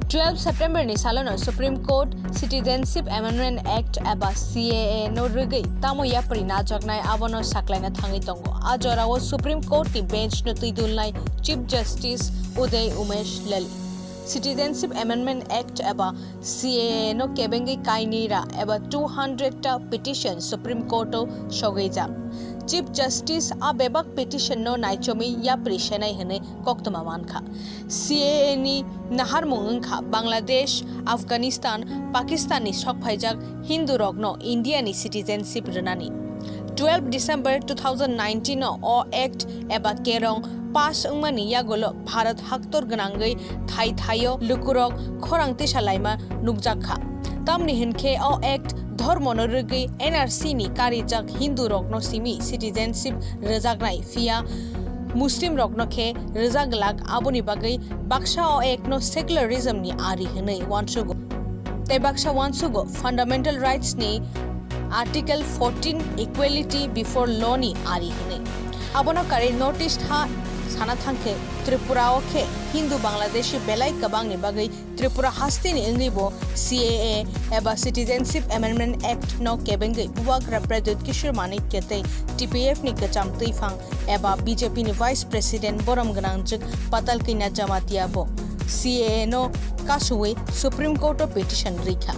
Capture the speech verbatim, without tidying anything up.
Twelve September ni salono Supreme Court Citizenship Amendment Act eba C A A no rwgwi tamo yapri najaknai abono saklaina thangwi tongo. A jorao Supreme Court ni bench no twidulnai Chief Justice Uday Umesh Lalih Citizenship Amendment Act eba C A A no kebengwi kainwi ra eba two hundred ta petition Supreme Court o sogwi jak. Chief Justice a bebak petition no naichomwi yapri senai hwnwi koktwma mankha. C A A ni naharmung wngkha Bangladesh, Afghanistan, Pakistan ni sokphaijak Hindu rokno India ni citizenship rwnani. Twelve December two thousand nineteen o o act eba kerong pass wngmani yagulo Bharat haktor gwnangwi thai thaio lukurok khorang tisa laima nukjak kha. Tamni hinkhe o act dhormono rwgwi N R C ni karijak Hindu rokno simi citizenship rwjaknai, phiya Muslim rokno khe rwjak glak, aboni bagwi baksa o act no secularism ni ari hwnwi uansugo. Tei baksa uansugo fundamental rights ni Article fourteen equality before law ni ari hwnwi. Abono karwi North East ha sana thangkhe Tripura o khe Hindu Bangladeshi belai kwbangni bagwi Tripura hasteni wngwi bo C A A eba Citizenship Amendment Act no kebengwi Bubagra Pradyut Kishore Manikya tei T P F ni kwcham twiphang eba B J P ni Vice President borom gwnangjwk Patal Kanya Jamatia bo C A A no kasuwi Supreme Court o petition rwikha.